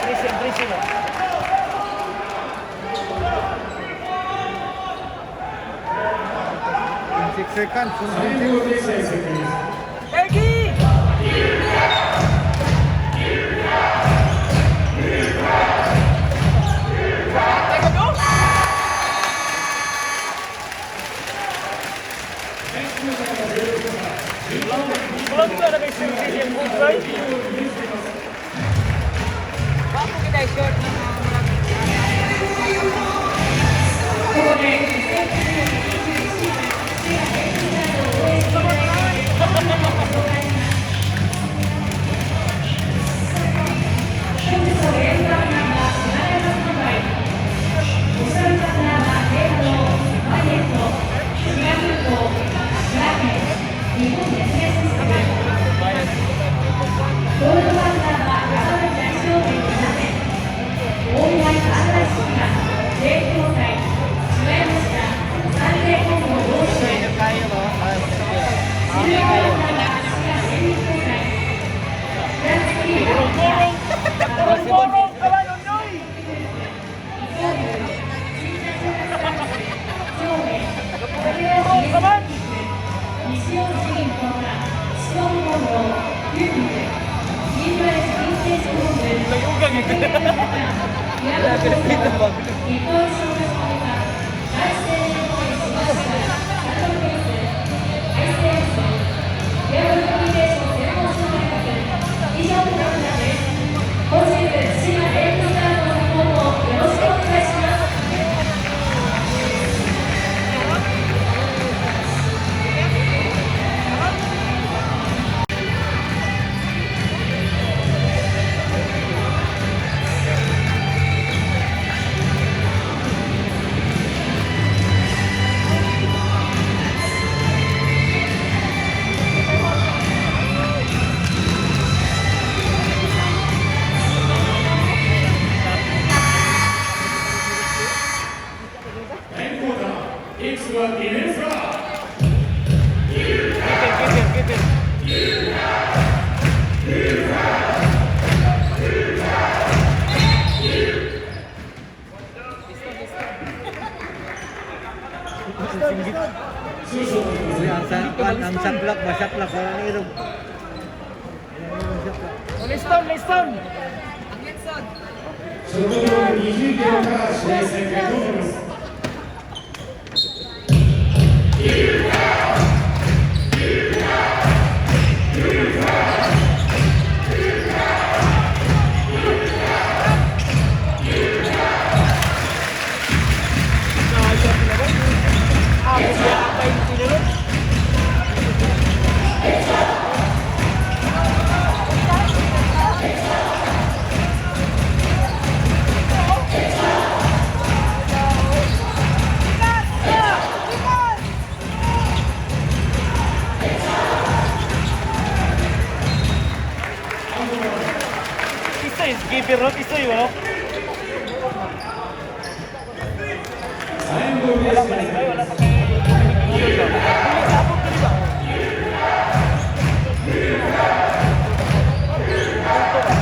Trisi, trisi ba? In 6 seconds. 3秒で試合終了です。 Turkey! Walang na kay Suzy siyang buhay. Bago kita short na mga marami. Urong-urong! Urong-urong ka lang, Ondoy! Urong ka man! Layugang 第2クォーター、エースはディフェンスだ。 Keep it, keep it, keep it. Uy, ang saklak ba? Saklak. Wala na irog. Wala na saklak. Liston, Liston! Ang Linson. ショットクロック20秒から試合再開となります。 Sayang naman. Ako siya atay yung sinunod. Isa is giver no? Isa yun, no? 3秒で Wala 試 pa 合 rin 再 kayo, 開 wala です pa kayo. Dili sabog ka, di ba? Punto ba?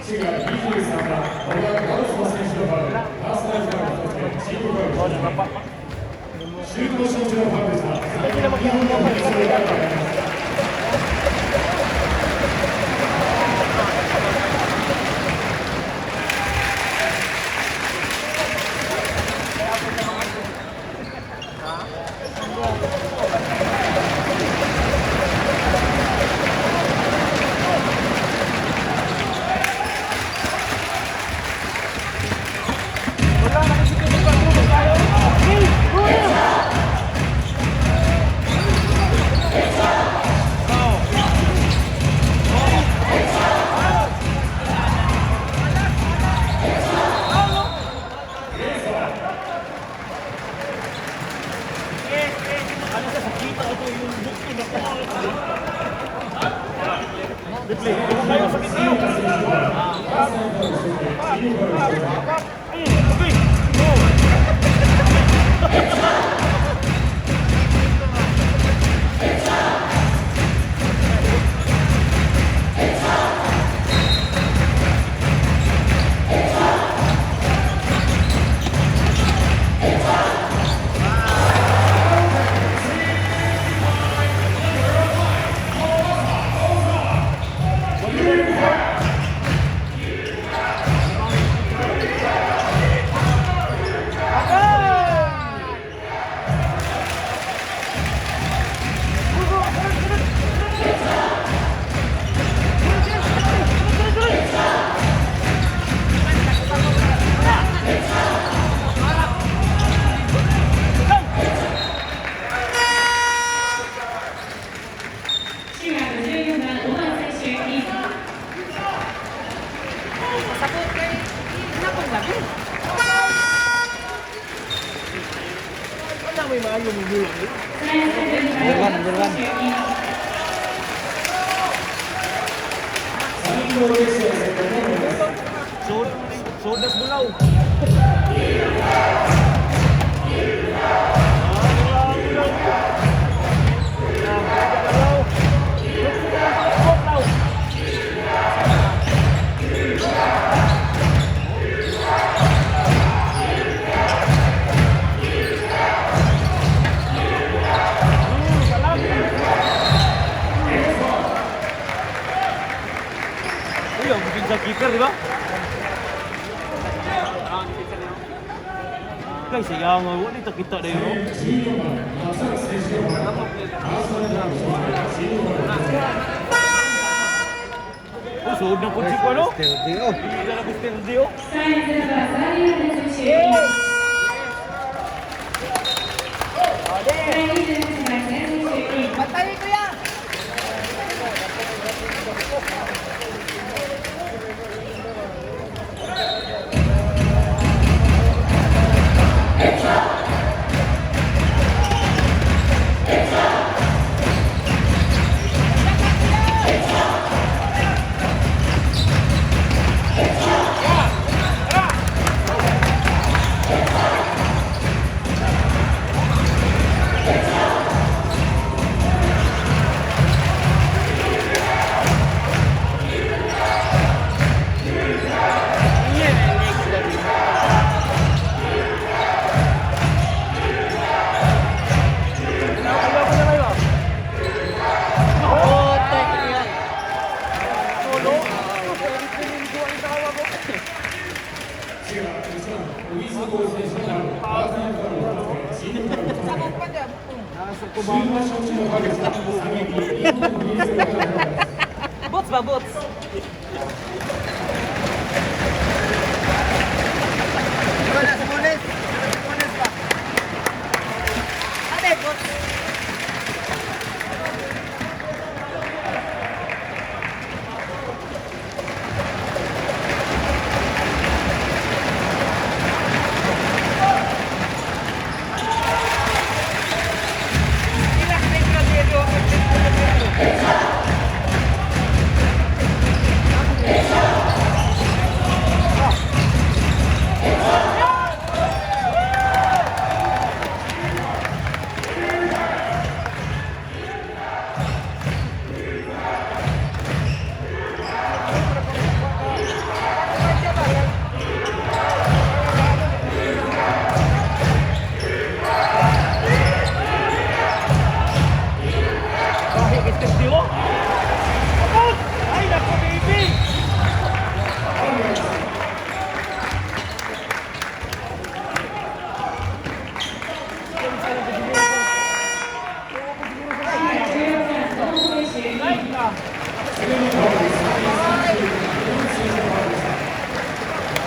滋賀23番、小田ガウスマ選手のファウル、パーソナルファウル1つ目、チームファウル1つ目。シュートショットのファウルでした。2本のフリースローが与えられます。 Wala na kasi kung nagpapulog tayo. Okay, go! Okay. Go. 14番 Pasabot kay napong lagi. Wala may maayo mo yun. Number 1, number 1. So, so das bulaw. Uy, ang sa keeper, di ba? Guys, siya nga, wala dito kita na yun. Oh, suod na po si Kuano. Oh. Hindi na po si oh. Bantay kuya. Oh, tek yan. Sabog pa dyan. Bots ba, bots? Wala sa Munes. Munes ba? Ate, bot. Bakit ito oh? Abot! Ay, naku, baby!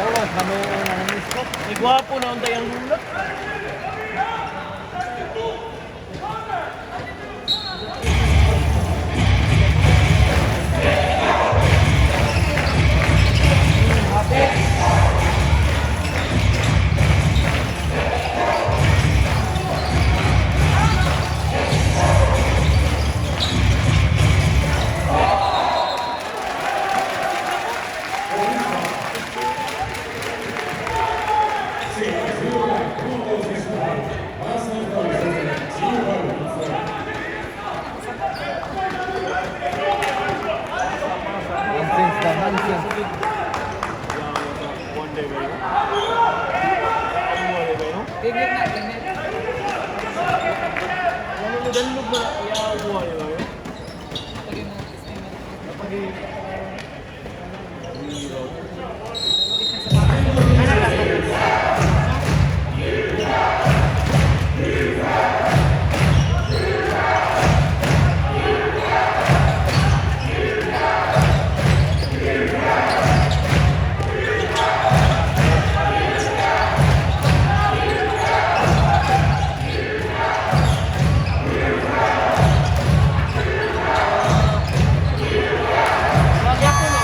Awas, manuon ang miskot. Ay, gwapo na ang dayang lula. Limit na, limit. Ano mo dalog ba? Iyawa yun. Pag mo estimate. Kapag Wag ako no.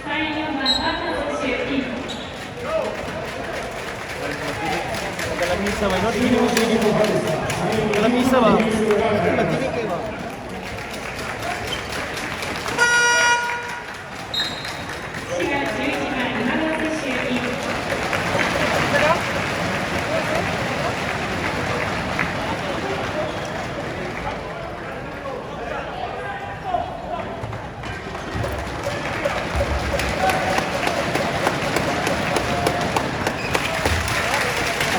3、4番赤選手、イン。 Kalamisa ba? No? Hindi mo sige mo. Kalamisa ba? Magdili kayo ba? 滋賀11番今川選手、イン。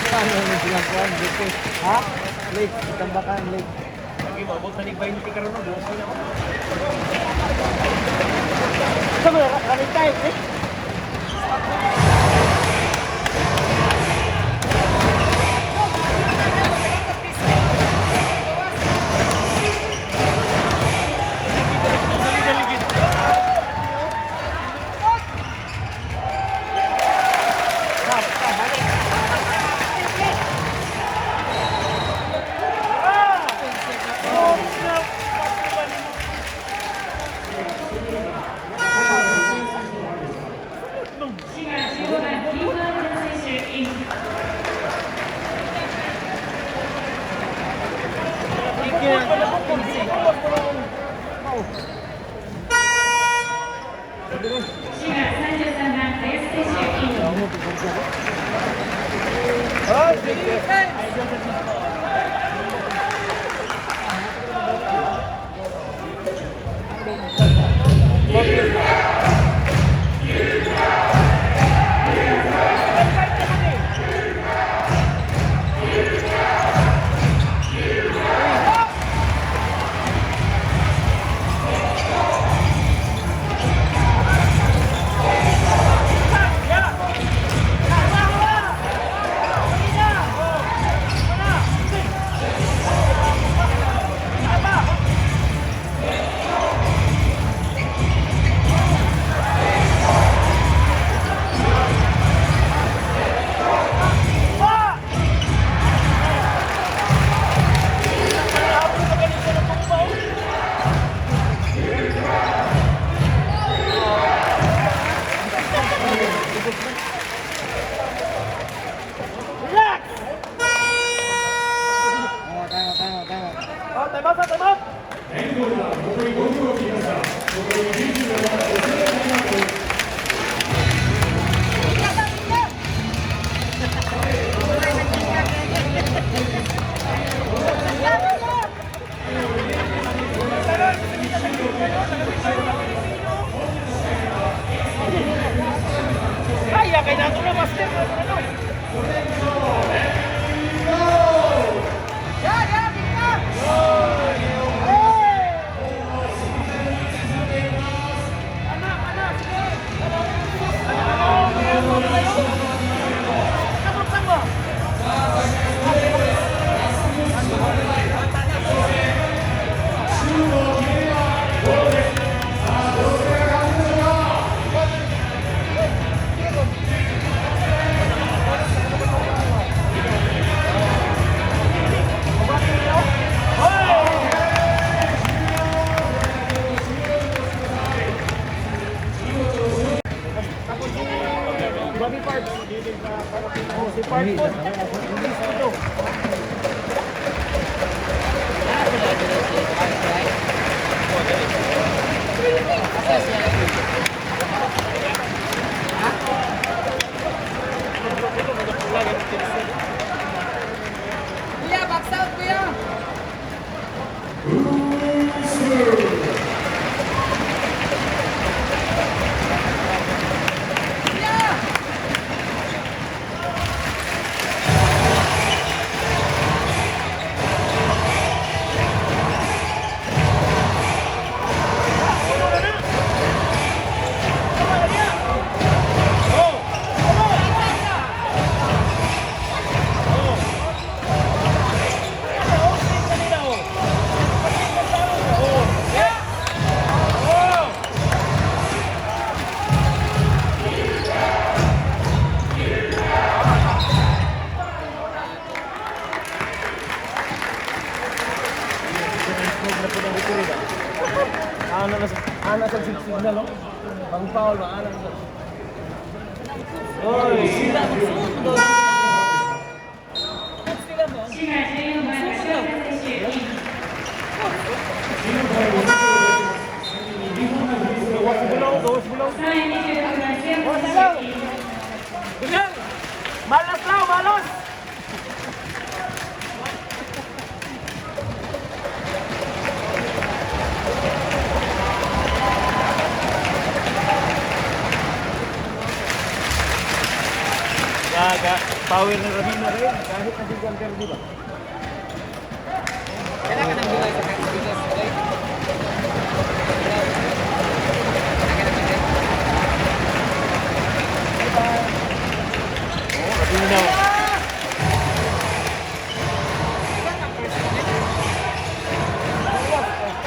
Paano mo sila kuhan? Lake. Ha? Lake. Itambakan lake. Lagi maabot na ni 20 karon no, bukas na ako. Sa mga running time eh. 滋賀15番キーワール選手、イン。滋賀33番林選手、イン。Kay nato na, master. Ano? Ya, ya, bigla! Anak, anak, sige! Ano, mo? Tapos yung body parts. Oh, si part po. Release ko to. Kuya, box out, kuya! Kuya! Ana na ana sa signal no. Bang foul ba ana sa. Oy, Sila, magsunod mo doon. Sila mo. 志賀14番柏田選手イン。 Gawas bulaw, gawas bulaw. 3位26番瀬山選手イン。 Ganyan. Malas lang, malas. Gaga, power ng Rabina rin. Kahit na si Guanter, di ba? Kailangan ka ng gulay sa bigas, gulay. Kailangan ka ng gulay. Oo, Rabina. Saan ang first one? Go, go, guys.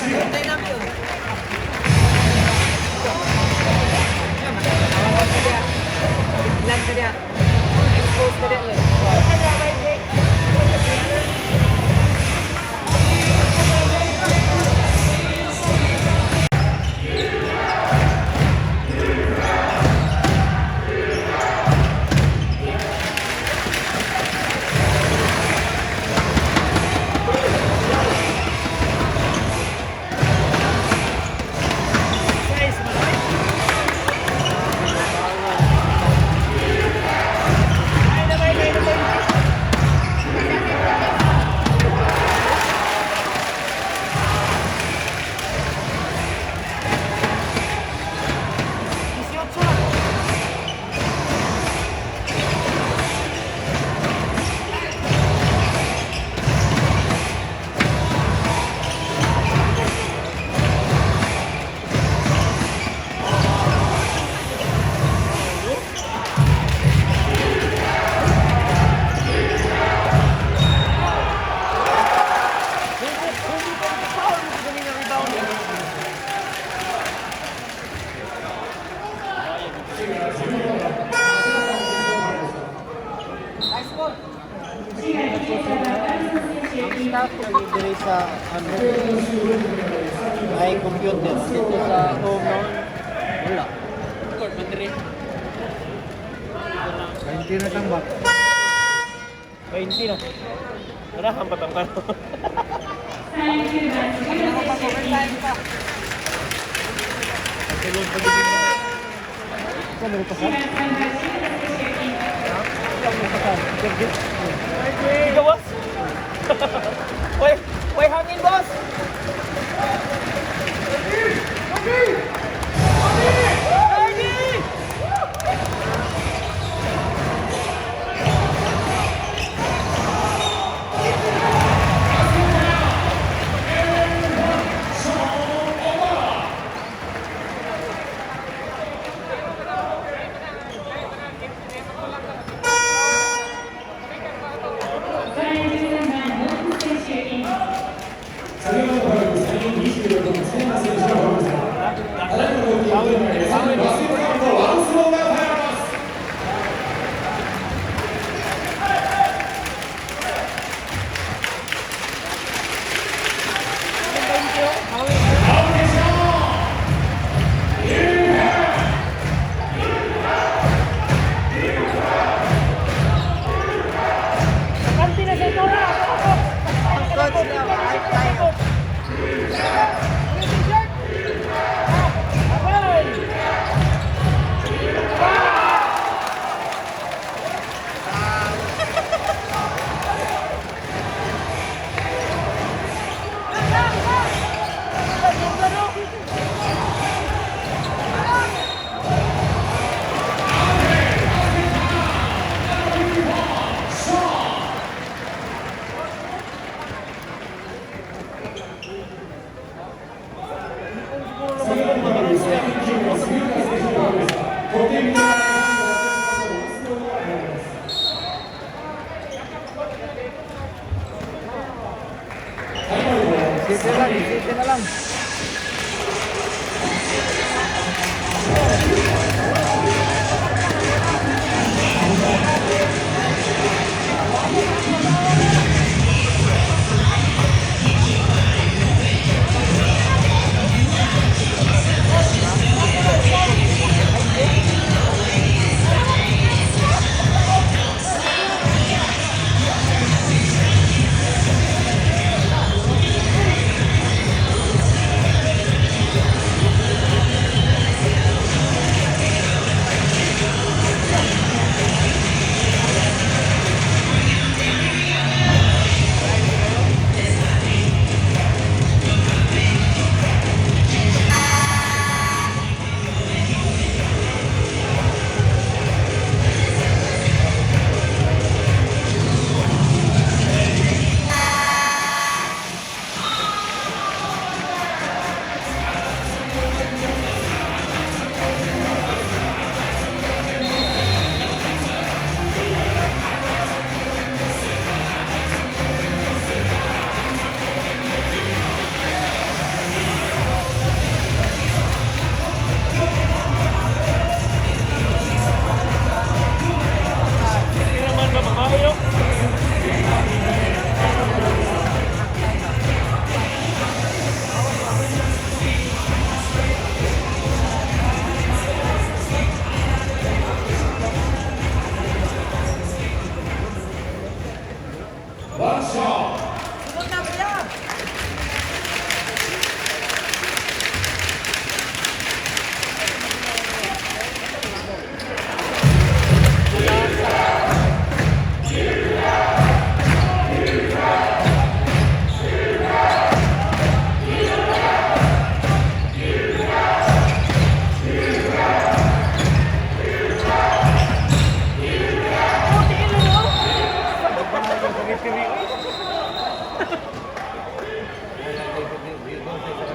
Hintay namin yun. Lang ka niya. Expose ka niya. Nice ball. 滋賀23番ガルソン選手 Ang イン staff lagi diri sa ano ay computer dito sa home noon wala. Court, bandere. 20 na tambak. 20 na. Wala kang patangkan. 39番杉浦選手イン Overtime pa. 滋賀3番篠田選手イン Ikaw, boss? Way, way hangin, boss! 33番ノーク選手イン先ほどのファウル、サイン26番、千葉選手がファウルでした。ただいまの投球は、バスケットカウントワンスローが与えられます。 Kanti na sa tura! Coach na, hype tayo. 先ほどのファウル、サイン9番、杉浦選手がファウルでした。得点がワンスローが与えられます。タイムアウト。 17 lang, 17 na lang. Hindi naman ba mamayo? ワンショット。 Sunod na, kuya!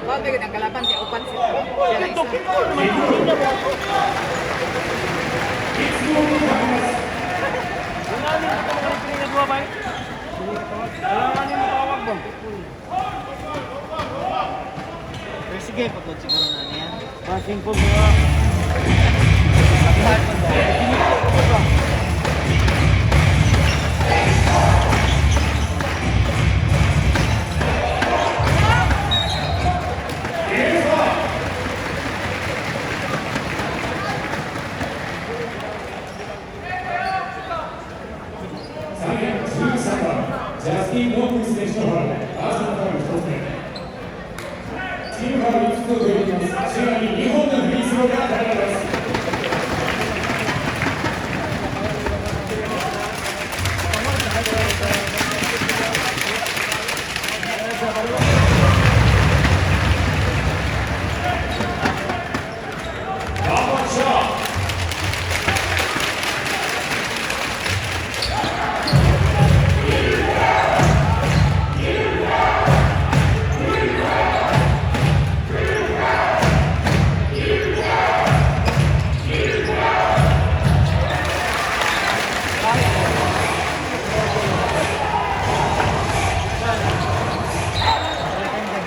Bakit ang kalaban kay upan sila? Sila isa. Wala rin ito mga referee na duha ba? Alanganin mo tawag ba? Pero sige, pagod siguro na niya. Passing po mga. スティン・ロングス選手のファウル、パーソナルファウル1つ目。チームファウル5つを超えています。チームに2本のフリースローが与えられます。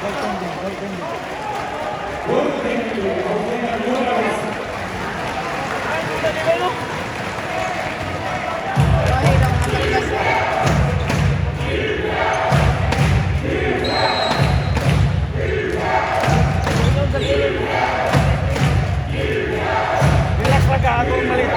Goaltending, goaltending. Relax lang ka, ako malit.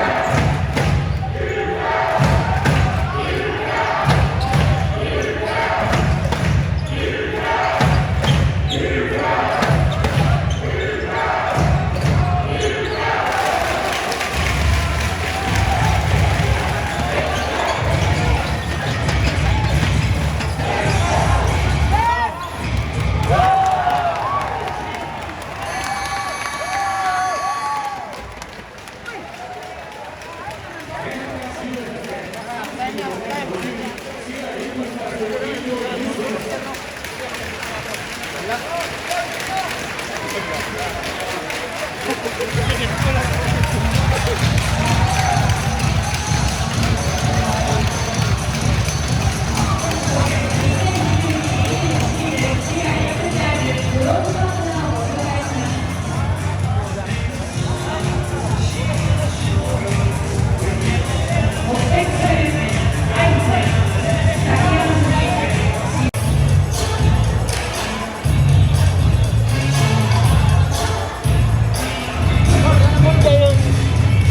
Kung kayong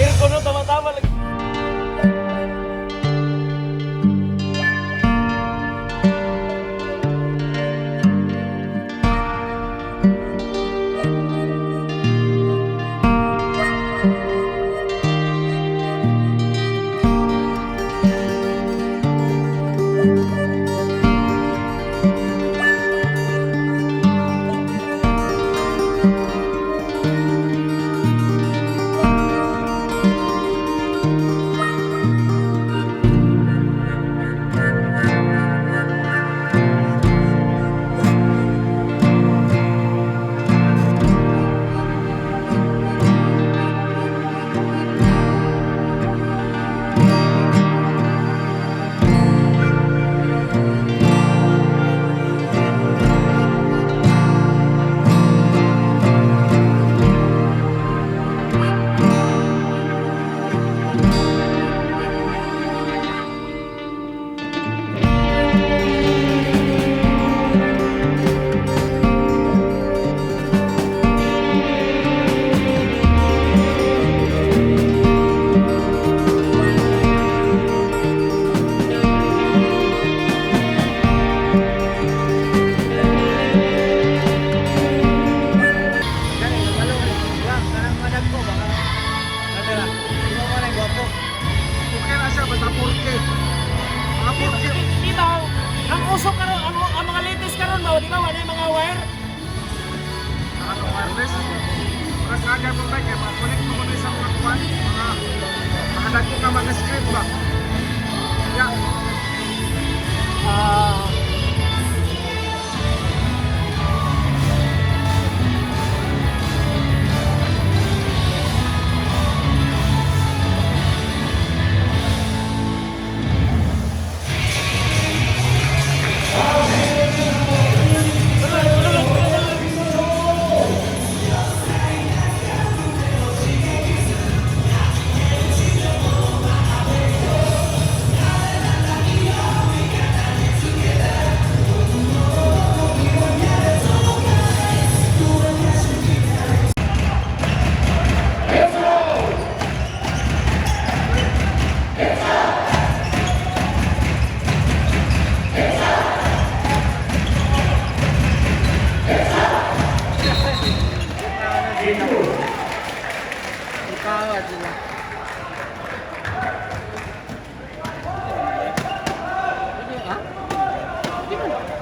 aircon no, tama-tama lagi. Dali, malo. Wang, kanang madag ko baka. Ano lang? Di mo na gwapo. Okay na siya, basta 4K. Mga 4K. Di ba, ang uso karon, ang mga latest karon mao, di ba, wala yung mga wire? Ano, wireless. Para sa agay mo ba, kaya ma-connect mo kuno sa mga kuwan, mga dagko nga mga script ba. Yeah. Ah, sila. Ha? Hindi man.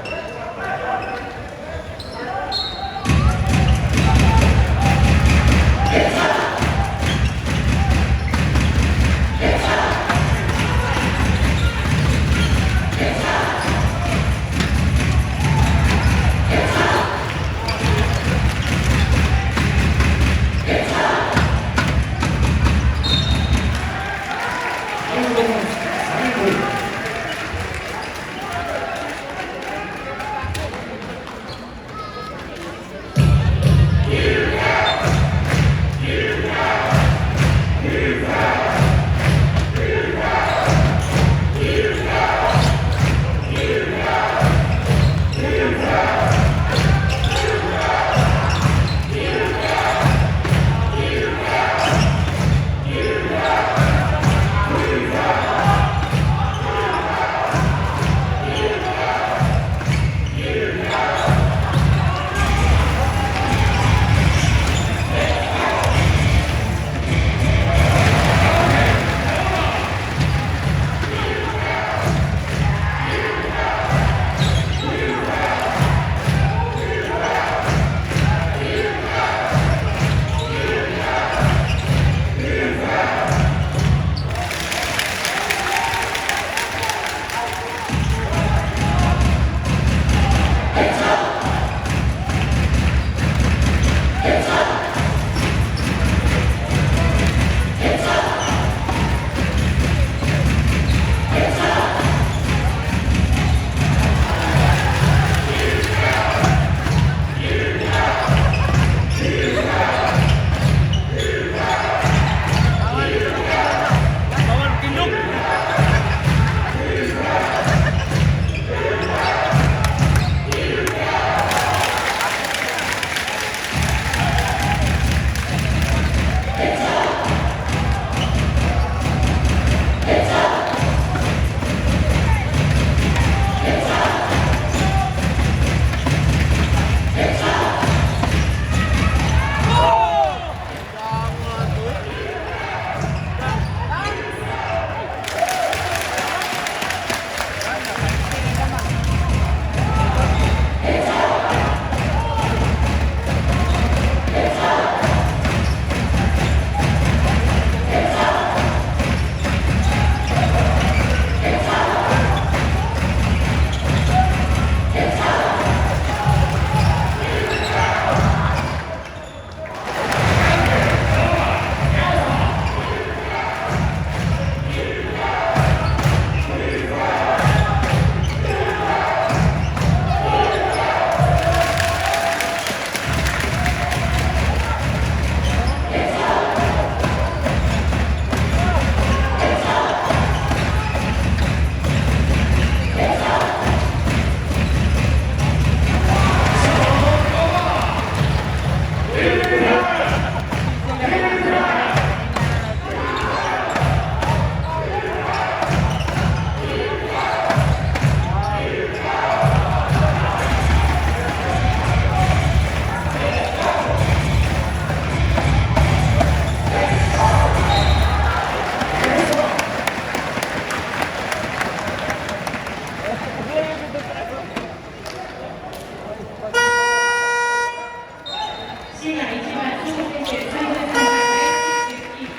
滋賀1番鈴選手、33番林選手、イン。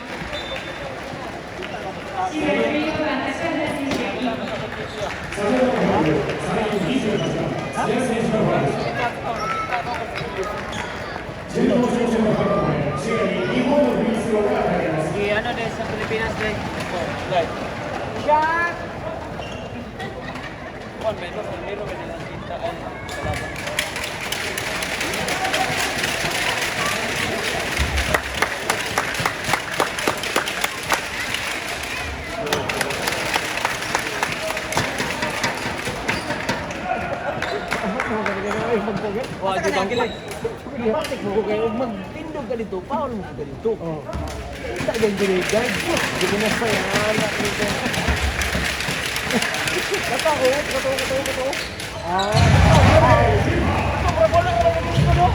滋賀14番高原選手、イン。 中東選手のファウルのため、滋賀に2本のフリースローが与えられます。 Sige, ano din sa Pilipinas din. Right. Shot! Kuan ba ito? Meron ba nilang kita ay kalaban? Wa di bang Bakit mo ko kayo magtindog ka dito, paano mo ka dito? Kita gan diri guide. Di mo na sa yan. Kato ko, kato, kato, kato. Ah. Kato, wala wala wala wala.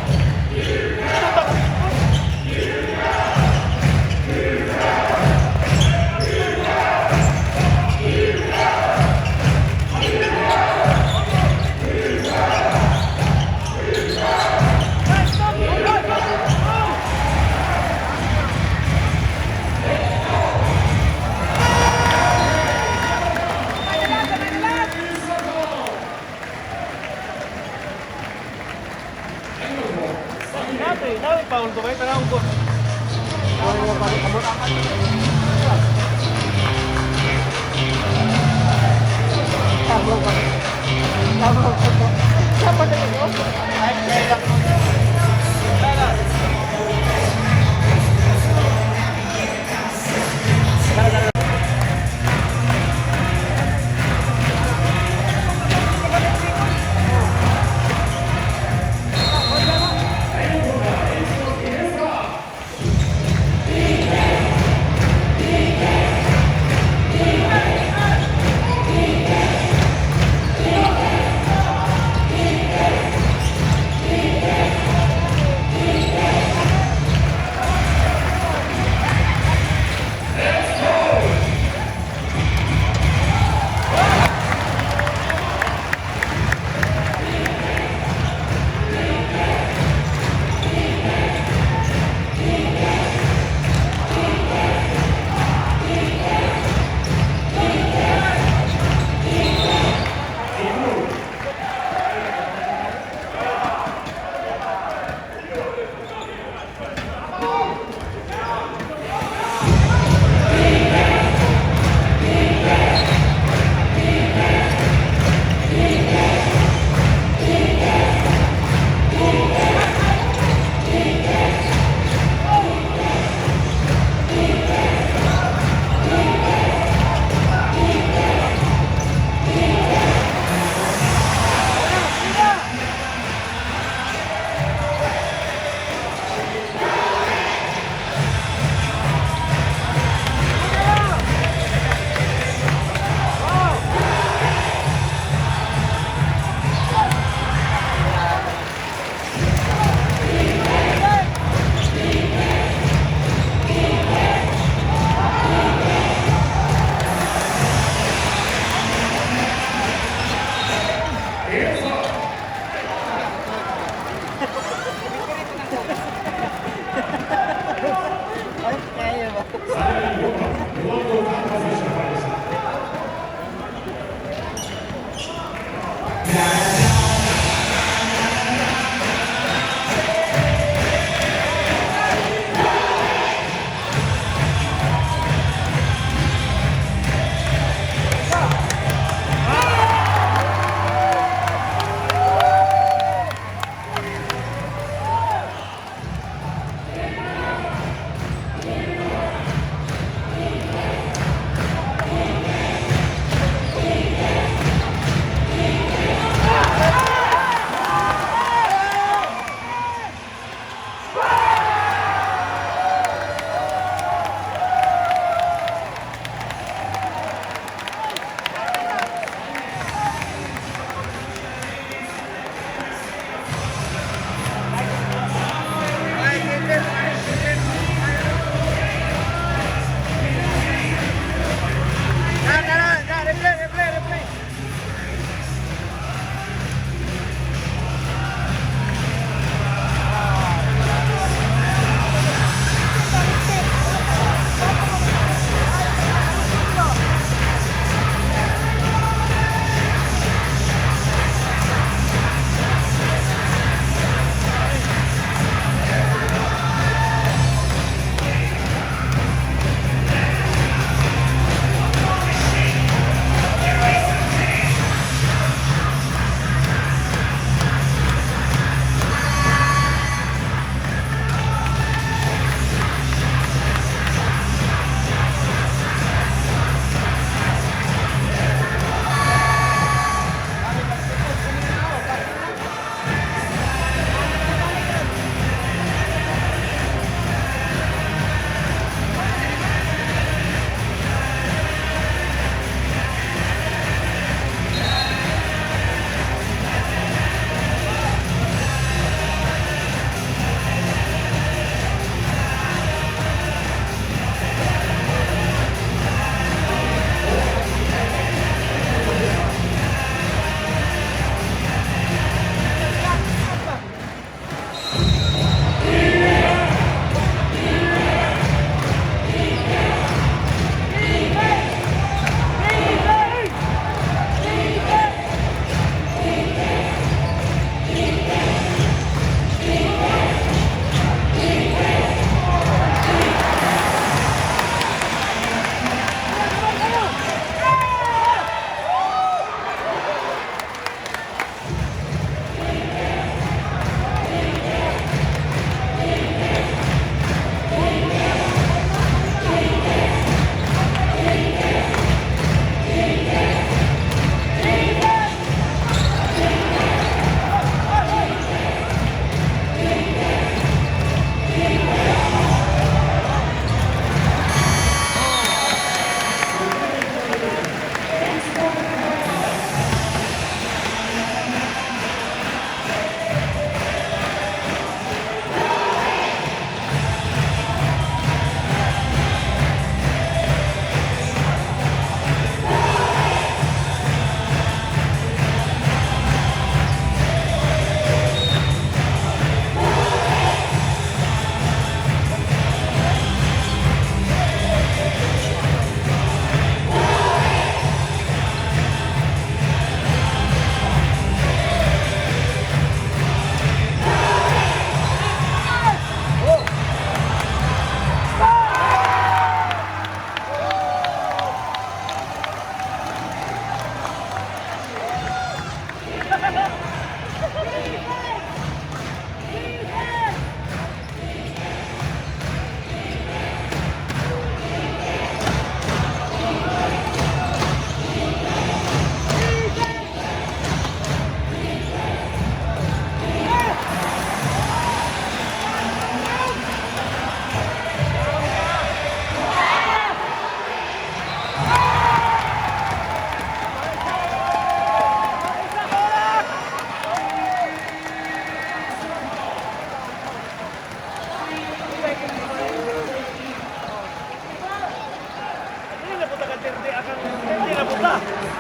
Pirdi akang pirdi na puta.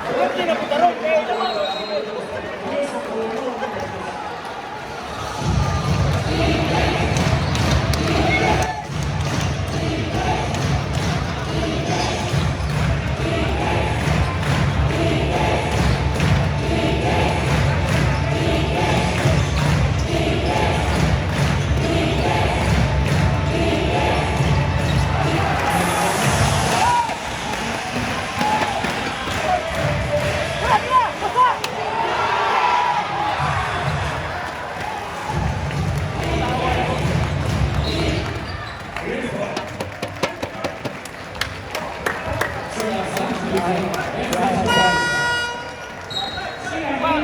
Pirdi na puta ron. Kaya naman.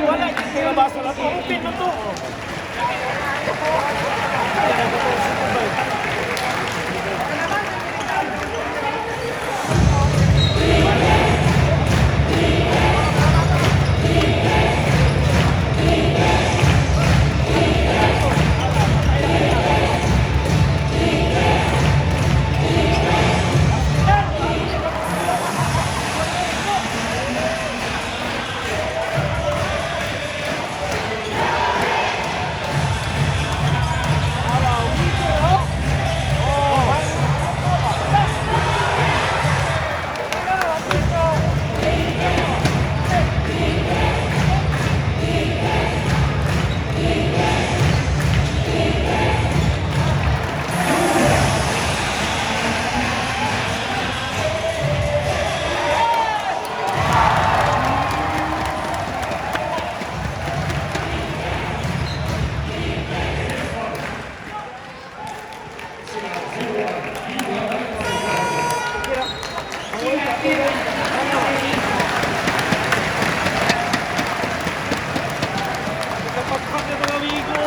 Wala yung sinabaso na to. Open na to. Kapagpak ng mga amigo.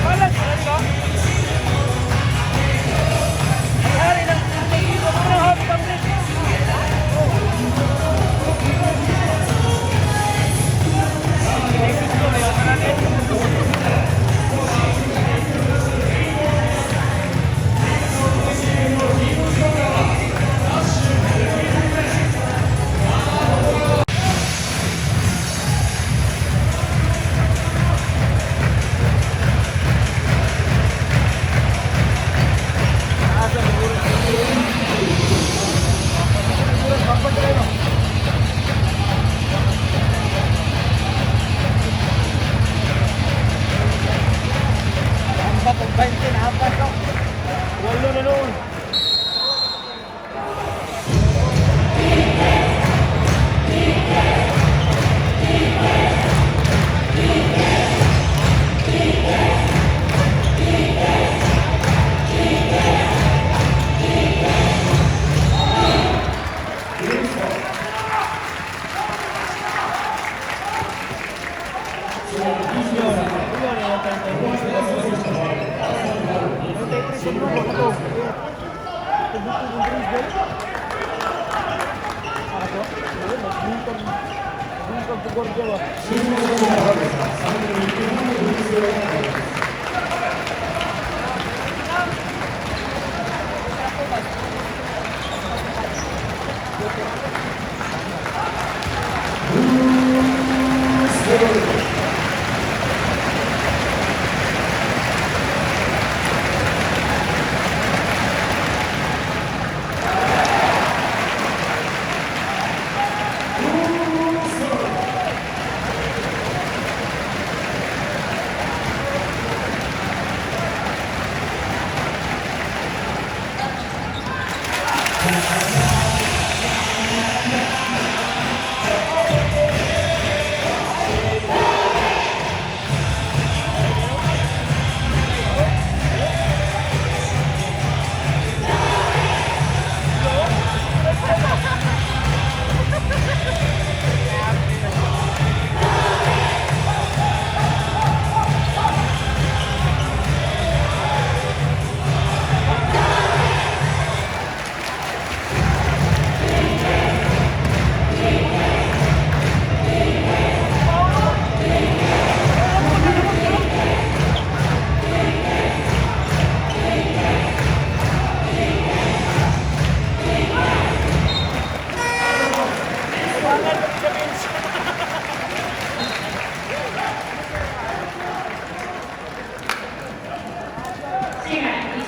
Balas, ano? Ang hari ng ng half complete. Ang ba pag 20 na apat no? Walo na noon.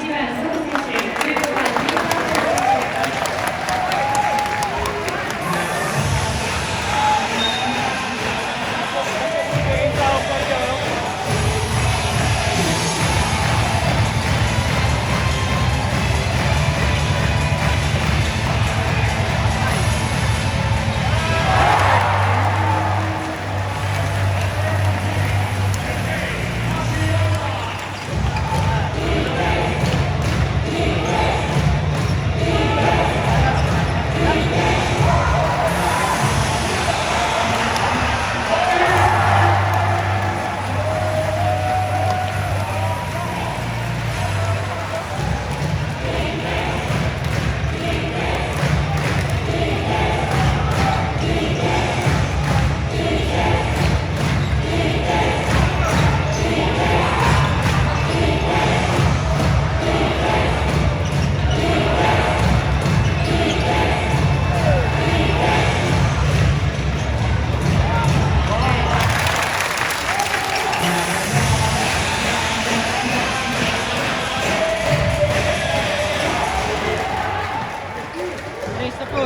1番ソト選手、15番リオカン選手。 Race na po.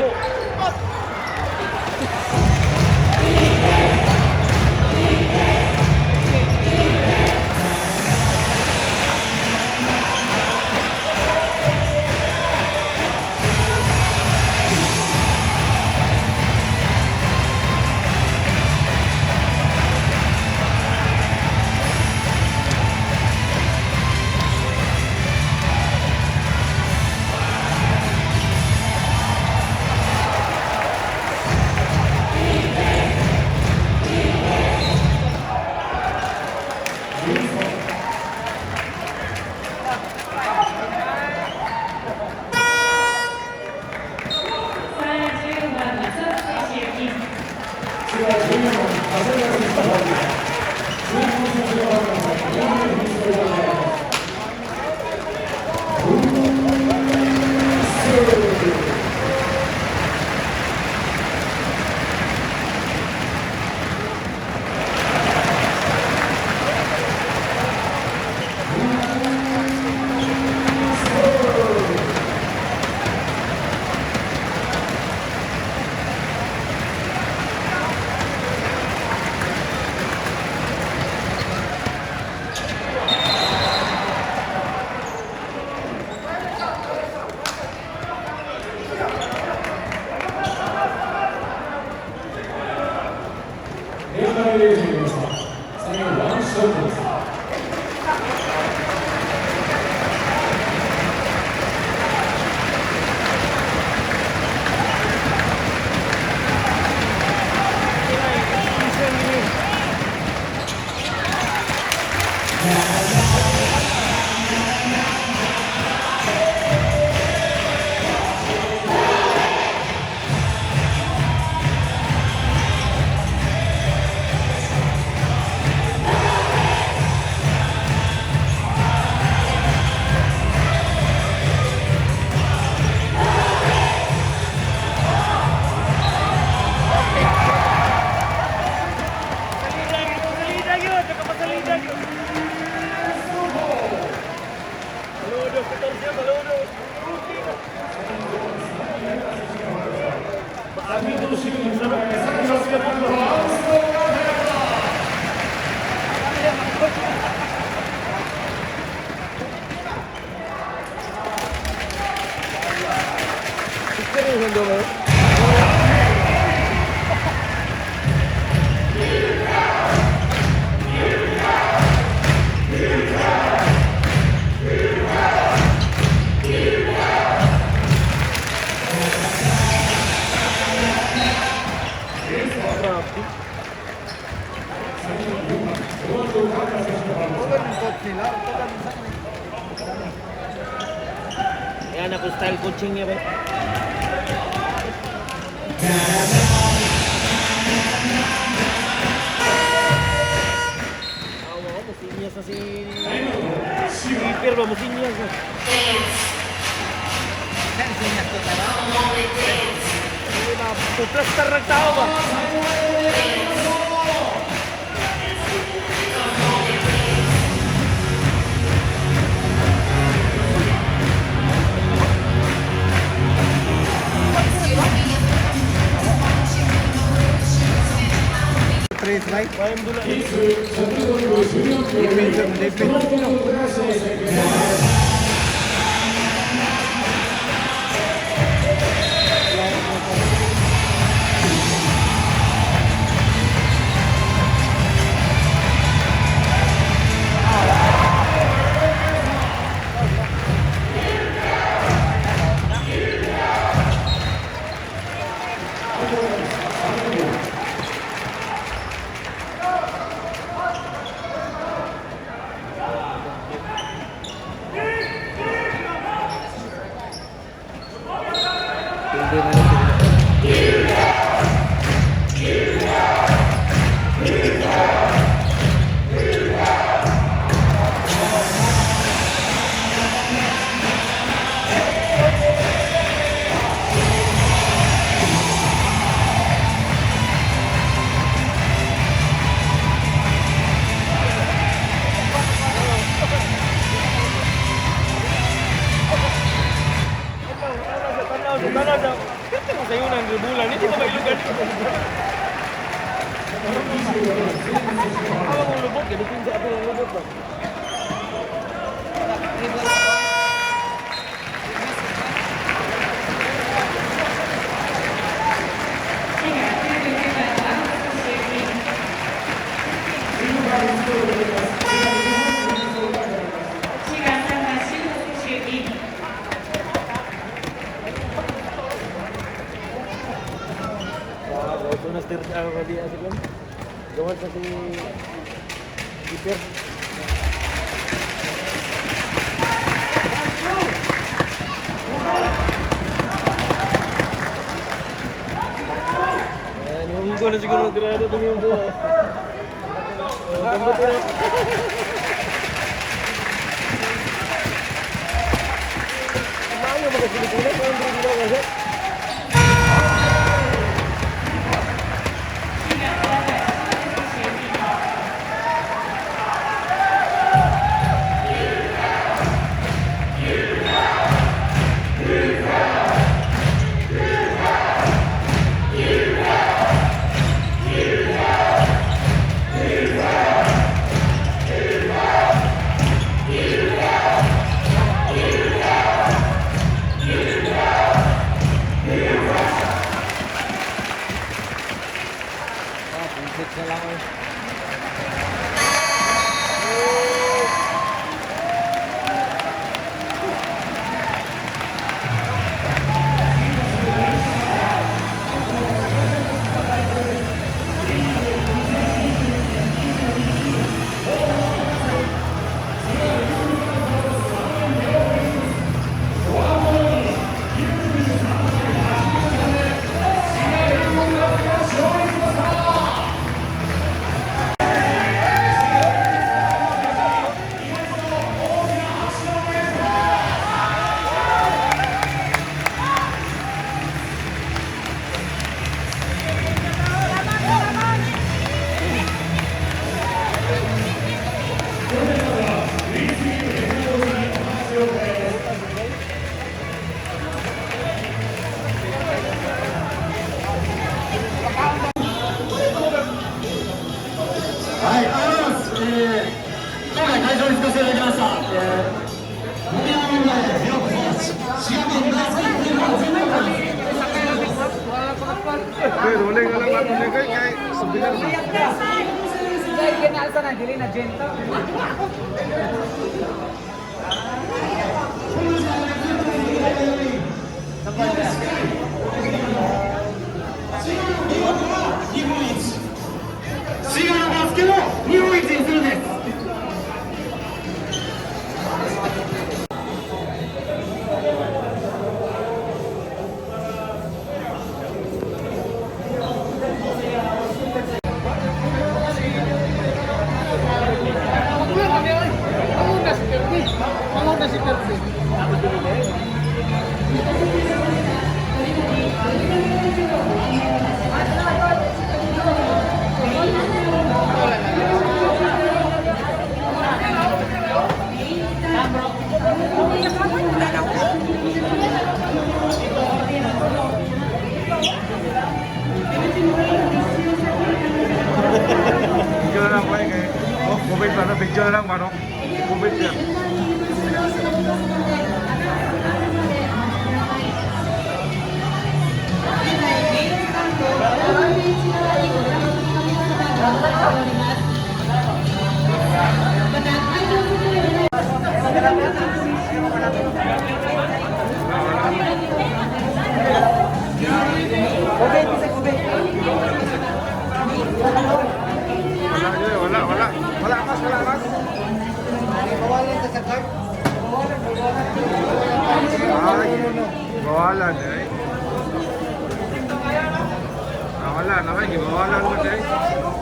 さあ、14番松尾選手、イン。 レアナレージングした最後ワンショットです。 Pasalida yun! Nakapasalida yun! Saludo, 14, saludo! Tugan ng coach nila. Tugan ng sa Yan ako style coaching niya ba? Awa ko, musinyas na si... Keeper ba? Musinyas na. Sinyas ko tayo. Hindi ba? Puplastar ng tao ba? bay. Defense, defense. Hindi na lang. Tanaw sa tanaw sa. Kaya mo sayo ng bulan, hindi ba mailugan? Awa kong lubot, gamitin sa ato ng lubot ba? 滋賀99番青木選手滋賀3番周野選手イン。 Ito na stir sa kadi asilan. Gawan sa si keeper. Ayan, yung ko na siguro grado itong yung buha. Oh, tambot na. Maayo mga Pilipinas, ang hindi kasi. 滋賀7番島選手イン。 Ah, punsit sa lang. Eh. はい、ありがとうございます。今回会場に少しいただきました。森山問題へようこそ。滋賀県バスケットボール全国 Kay rolling na lang ato ni kay kay subilan ba. Dahil kinalsa na, dili na gento. 日本一。滋賀のバスケも日本一にするんです。COVID ba, no? Video na lang ba, no? COVID siya. Wala, yun, wala, wala. Wala mas, wala mas. Bawalan ka sa card. Ay, bawalan eh. Ah, wala na, gibawalan mo eh.